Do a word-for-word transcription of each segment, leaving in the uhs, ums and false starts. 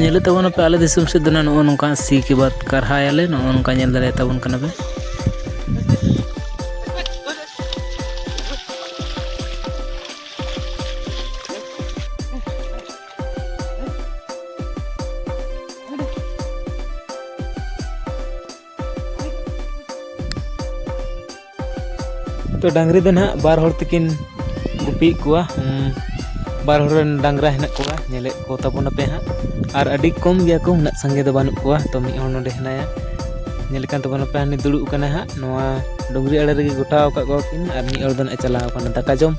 ᱧᱮᱞᱮᱫ ᱛᱟᱵᱚᱱᱟᱯᱮ, ᱟᱞᱮ ᱫᱤᱥᱚᱢ ᱥᱮᱫ ᱫᱚ ᱱᱟᱜ ᱱᱚᱜᱼᱚ ᱱᱚᱝᱠᱟ ᱥᱤ ᱠᱮ ᱵᱟᱫ ᱠᱟᱨᱦᱟᱭᱟᱞᱮ, ᱱᱚᱜᱼᱚ ᱱᱚᱝᱠᱟ ᱧᱮᱞ ᱫᱟᱲᱮᱭᱟᱛᱟᱵᱚᱱ ᱠᱟᱱᱟ ᱯᱮ᱾ ᱛᱚ, ᱰᱟᱝᱨᱤ ᱫᱚ ᱱᱟᱦᱟᱜ ᱵᱟᱨ ᱦᱚᱲ ᱛᱮᱠᱤᱱ ᱜᱩᱯᱤᱭᱮᱫ ᱠᱚᱣᱟ᱾ ᱦᱩᱸ, ᱵᱟᱨ ᱦᱚᱲ ᱨᱮᱱ ᱰᱟᱝᱨᱟ ᱦᱮᱱᱟᱜ ᱠᱚᱣᱟ, ᱧᱮᱞᱮᱫ ᱠᱚ ᱛᱟᱵᱚᱱᱟᱯᱮ ᱦᱟᱸᱜ᱾ ᱟᱨ ᱟᱹᱰᱤ ᱠᱚᱢ ᱜᱮᱭᱟ ᱠᱚ, ᱩᱱᱟᱹᱜ ᱥᱟᱸᱜᱮ ᱫᱚ ᱵᱟᱹᱱᱩᱜ ᱠᱚᱣᱟ᱾ ᱛᱚ, ᱢᱤᱫ ᱦᱚᱲ ᱱᱚᱰᱮ ᱦᱮᱱᱟᱭᱟ, ᱧᱮᱞᱮ ᱠᱟᱱ ᱛᱟᱵᱚᱱᱟᱯᱮ, ᱦᱟᱹᱱᱤ ᱫᱩᱲᱩᱵ ᱟᱠᱟᱱᱟ ᱦᱟᱸᱜ, ᱱᱚᱣᱟ ᱰᱩᱝᱨᱤ ᱟᱲᱮ ᱨᱮᱜᱮ ᱜᱚᱴᱟᱣ ᱟᱠᱟᱫ ᱠᱚᱣᱟ ᱠᱤᱱ, ᱟᱨ ᱢᱤᱫ ᱦᱚᱲ ᱫᱚ ᱱᱟᱦᱟᱜ ᱪᱟᱞᱟᱣ ᱟᱠᱟᱱᱟ ᱫᱟᱠᱟ ᱡᱚᱢ᱾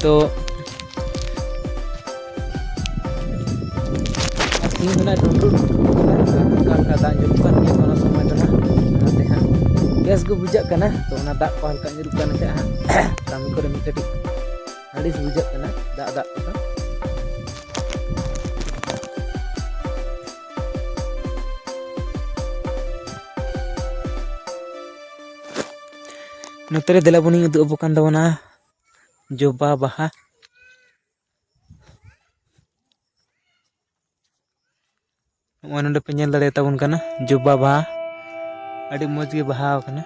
ᱛᱚ, ᱟᱨ ᱛᱤᱦᱤᱧ ᱫᱚ ᱱᱟᱜ ᱰᱩᱸᱰᱨᱩ ᱰᱩᱸᱰᱨᱩ ᱠᱟᱱᱟ, ᱚᱱᱠᱟ ᱚᱱᱠᱟ ᱫᱟᱜ ᱧᱩᱨᱩᱜ ᱠᱟᱱ ᱜᱮᱭᱟ ᱚᱱᱟ ᱥᱚᱢᱚᱭ ᱫᱚ ᱱᱟᱜ᱾ ᱚᱱᱟᱛᱮ ᱦᱟᱸᱜ ᱵᱮᱥ ᱜᱮ ᱵᱩᱡᱷᱟᱹᱜ ᱠᱟᱱᱟ᱾ ᱛᱚ, ᱚᱱᱟ ᱫᱟᱜ ᱠᱚ ᱦᱟᱞᱠᱟ ᱧᱩᱨᱩᱜ ᱠᱟᱱ ᱠᱷᱟᱡ ᱦᱟᱸᱜ ᱠᱟᱹᱢᱤ ᱠᱚᱨᱮ ᱢᱤᱫ ᱠᱟᱹᱴᱤᱡ ᱟᱹᱲᱤᱥ ᱵᱩᱡᱷᱟᱹᱜ ᱠᱟᱱᱟ ᱫᱟᱜ ᱫᱟᱜ ᱛᱮᱫᱚ᱾ ᱱᱚᱛᱮ ᱨᱮ ᱫᱮᱞᱟ ᱵᱚᱱᱤᱧ ᱩᱫᱩᱜ ᱟᱵᱚ ᱠᱟᱱ ᱛᱟᱵᱚᱱᱟ ᱡᱚᱵᱟ ᱵᱟᱦᱟ᱾ ᱱᱚᱜᱼᱚᱭ ᱱᱚᱰᱮ ᱯᱮ ᱧᱮᱞ ᱫᱟᱲᱮᱭᱟᱛᱟᱵᱚᱱ ᱠᱟᱱᱟ ᱡᱚᱵᱟ ᱵᱟᱦᱟ, ᱟᱹᱰᱤ ᱢᱚᱡᱽ ᱜᱮ ᱵᱟᱦᱟ ᱟᱠᱟᱱᱟ᱾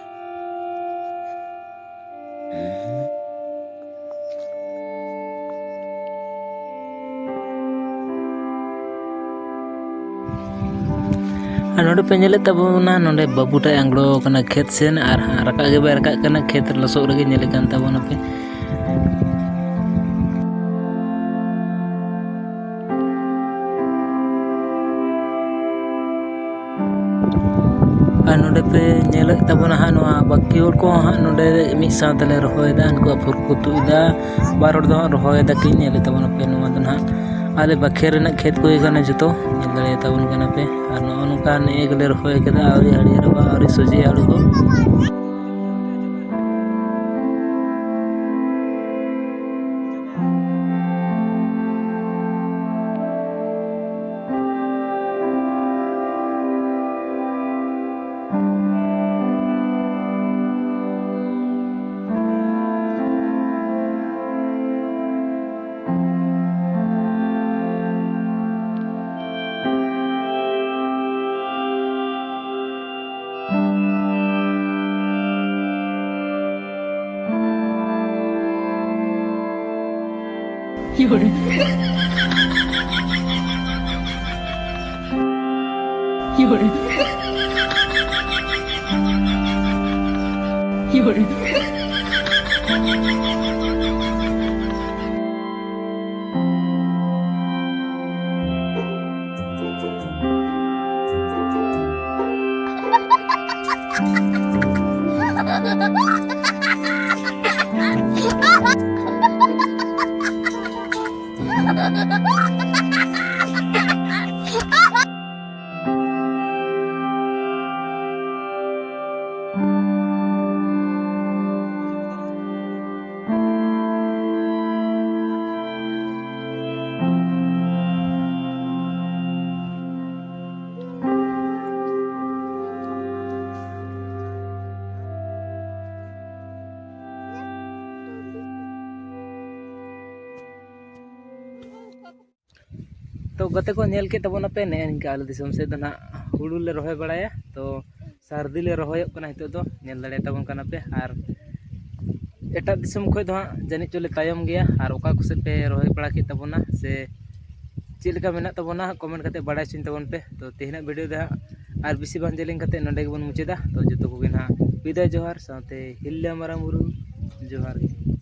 ᱟᱨ ᱱᱚᱰᱮ ᱯᱮ ᱧᱮᱞᱮᱫ ᱛᱟᱵᱚᱱᱟ, ᱱᱚᱰᱮ ᱵᱟᱹᱵᱩ ᱴᱟᱜ ᱮ ᱟᱝᱜᱽᱲᱚ ᱟᱠᱟᱱᱟ ᱠᱷᱮᱛ ᱥᱮᱱ, ᱟᱨ ᱦᱟᱸᱜ ᱨᱟᱠᱟᱵ ᱜᱮ ᱵᱟᱭ ᱨᱟᱠᱟᱵ ᱠᱟᱱᱟ, ᱠᱷᱮᱛ ᱞᱚᱥᱚᱫ ᱨᱮᱜᱮ ᱧᱮᱞᱮ ᱠᱟᱱ ᱛᱟᱵᱚᱱᱟᱯᱮ᱾ ᱟᱨ ᱱᱚᱰᱮ ᱯᱮ ᱧᱮᱞᱮᱫ ᱛᱟᱵᱚᱱᱟ ᱦᱟᱸᱜ, ᱱᱚᱣᱟ ᱵᱟᱹᱠᱤ ᱦᱚᱲ ᱠᱚᱦᱚᱸ ᱦᱟᱸᱜ ᱱᱚᱰᱮ ᱢᱤᱫ ᱥᱟᱶ ᱛᱮᱞᱮ ᱨᱚᱦᱚᱭᱮᱫᱟ᱾ ᱩᱱᱠᱩ ᱟᱯᱷᱚᱨ ᱠᱚ ᱛᱩᱫ ᱮᱫᱟ, ᱵᱟᱨ ᱦᱚᱲ ᱫᱚ ᱦᱟᱸᱜ ᱨᱚᱦᱚᱭ ᱫᱟᱠᱤᱱ᱾ ᱧᱮᱞᱮᱫ ᱛᱟᱵᱚᱱᱟᱯᱮ, ᱱᱚᱣᱟ ᱫᱚ ᱱᱟᱦᱟᱜ ᱟᱞᱮ ᱵᱟᱠᱷᱮᱲ ᱨᱮᱱᱟᱜ ᱠᱷᱮᱛ ᱠᱚᱜᱮ ᱠᱟᱱᱟ ᱡᱚᱛᱚ, ᱧᱮᱞ ᱫᱟᱲᱮᱭᱟᱛᱟᱵᱚᱱ ᱠᱟᱱᱟ ᱯᱮ᱾ ᱟᱨ ᱱᱚᱜᱼᱚ ᱱᱚᱝᱠᱟ ᱱᱮᱜᱼᱮ ᱜᱮᱞᱮ ᱨᱚᱦᱚᱭ ᱠᱟᱫᱟ, ᱟᱹᱣᱨᱤ ᱦᱟᱹᱨᱭᱟᱹᱲᱚᱜᱼᱟ, ᱟᱹᱣᱨᱤ ᱥᱚᱡᱷᱮᱜᱼᱟ ᱦᱩᱲᱩ ᱠᱚ᱾ 有人，有人，有人。ᱛᱚ ᱜᱟᱛᱮ ᱠᱚ, ᱧᱮᱞ ᱠᱮᱫ ᱛᱟᱵᱚᱱᱟᱯᱮ, ᱱᱮᱜᱼᱮ ᱱᱤᱝᱠᱟ ᱟᱞᱮ ᱫᱤᱥᱚᱢ ᱥᱮᱫ ᱫᱚ ᱱᱟᱦᱟᱜ ᱦᱩᱲᱩ ᱞᱮ ᱨᱚᱦᱚᱭ ᱵᱟᱲᱟᱭᱟ᱾ ᱛᱚ ᱥᱟᱹᱨᱫᱤ ᱞᱮ ᱨᱚᱦᱚᱭᱚᱜ ᱠᱟᱱᱟ ᱱᱤᱛᱚᱜ ᱫᱚ, ᱧᱮᱞ ᱫᱟᱲᱮᱭᱟᱛᱟᱵᱚᱱ ᱠᱟᱱᱟ ᱯᱮ᱾ ᱟᱨ ᱮᱴᱟᱜ ᱫᱤᱥᱚᱢ ᱠᱷᱚᱱ ᱫᱚ ᱦᱟᱸᱜ ᱡᱟᱹᱱᱤᱡ ᱪᱚᱞᱮ ᱛᱟᱭᱚᱢ ᱜᱮᱭᱟ᱾ ᱟᱨ ᱚᱠᱟ ᱠᱚᱥᱮᱫ ᱯᱮ ᱨᱚᱦᱚᱭ ᱵᱟᱲᱟ ᱠᱮᱫ ᱛᱟᱵᱚᱱᱟ ᱥᱮ ᱪᱮᱫ ᱞᱮᱠᱟ ᱢᱮᱱᱟᱜ ᱛᱟᱵᱚᱱᱟ, ᱠᱚᱢᱮᱱᱴ ᱠᱟᱛᱮ ᱵᱟᱲᱟᱭ ᱦᱚᱪᱚᱧ ᱛᱟᱵᱚᱱ ᱯᱮ᱾ ᱛᱚ ᱛᱮᱦᱮᱧᱟᱜ ᱵᱷᱤᱰᱤᱭᱳ ᱫᱚ ᱦᱟᱸᱜ ᱟᱨ ᱵᱮᱥᱤ ᱵᱟᱝ ᱡᱮᱞᱮᱧ ᱠᱟᱛᱮ ᱱᱚᱸᱰᱮ ᱜᱮᱵᱚᱱ ᱢᱩᱪᱟᱹᱫᱟ᱾ ᱛᱚ ᱡᱚᱛᱚ ᱠᱚᱜᱮ ᱱᱟᱦᱟᱜ ᱵᱤᱫᱟᱹᱭ ᱡᱚᱦᱟᱨ, ᱥᱟᱶᱛᱮ ᱦᱤᱞᱞᱟᱹ ᱢᱟᱨᱟᱝ ᱵᱩᱨᱩ ᱡᱚᱦᱟᱨ ᱜᱮ᱾